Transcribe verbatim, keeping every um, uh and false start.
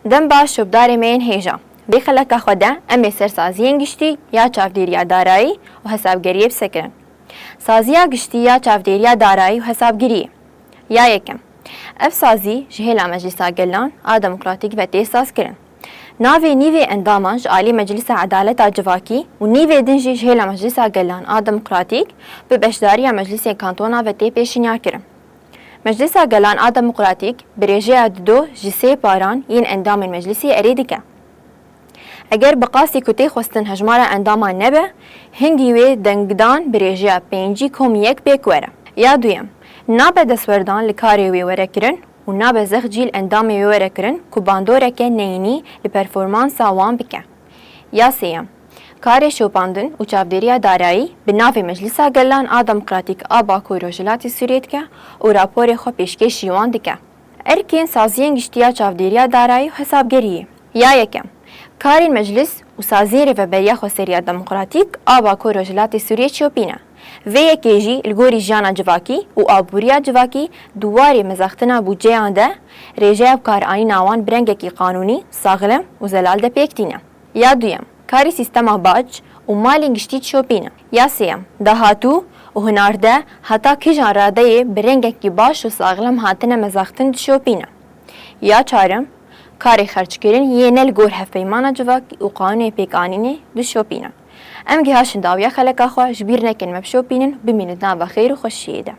Dem baş şopdarê me yên hêja. Vê xeleka xwe de em ê ser saziyên giştî ya çavdêriya darayî û hesabgeriyê bisekirin. Saziya giştî ya çavdêriya darayî û hesabgiriyê. Ya yekem. Ev sazî ji hêla Meclisa Gelan a Demokratîk ve tê sazkirin. Navê nîvê endaman ji alî Meclisa Edaleta Civakî û nîvê din jî ji hêla Meclisa Gelan a Demokratîk bi beşdariya Meclisên Kantona ve tê pêşinyarkirin. Meclisa Gelan a Demokratîk bi rêjeya dido ji sê paran yên endamên Meclisê erê dike. Eger bi qasî ku tê xwestin hejmara endaman nebe, hingî wê dengdan bi rêjeya pêncî kom yek pêk were. Ya duyem, nabe destwerdan li karê wê were kirin û nabe zexcî li endamê wê were kirin ku bandoreke neyînî li performansa wan bike. Ya sêyem, karê şopandin û çavdêriya darayî bi navê Meclisa Gelan a Demokratîk a Bakur Rojhilatê Sûriyê dike û raporê xwe pêşkêşî wan dike. Erkên saziyên giştî ya çavdêriya darayî û hesabgeriyê. Ya yekem, karên meclis û saziyên Rêveberiya Xweseriya Demokratîk a Bakur Rojhilatê Sûriyê çiyopî ne. Vê yekê jî li gorî jiyana civakî û aboriya civakî di warê mezextina bûdceyan de rêjeya bikaranîna wan bi rengekî qanûnî, saxlem û zelal de pêk tîne. Ya duyem, karê sîstema bac û malên giştî çiyopî ne. Ya sêyem, dahatû û hinarde heta kîjan radeyê bi rengekî baş û saxlem hatine mezextin dişopîne. Ya çarem, karê xerckirin yê ne li gor hevpeymana civakî û qanûnê pêkanînê dişopîne. Em gihaşin dawiya xeleka xwe, ji bîr nekin me bişopînin, bimînin di nava xêr û xweşiyê de.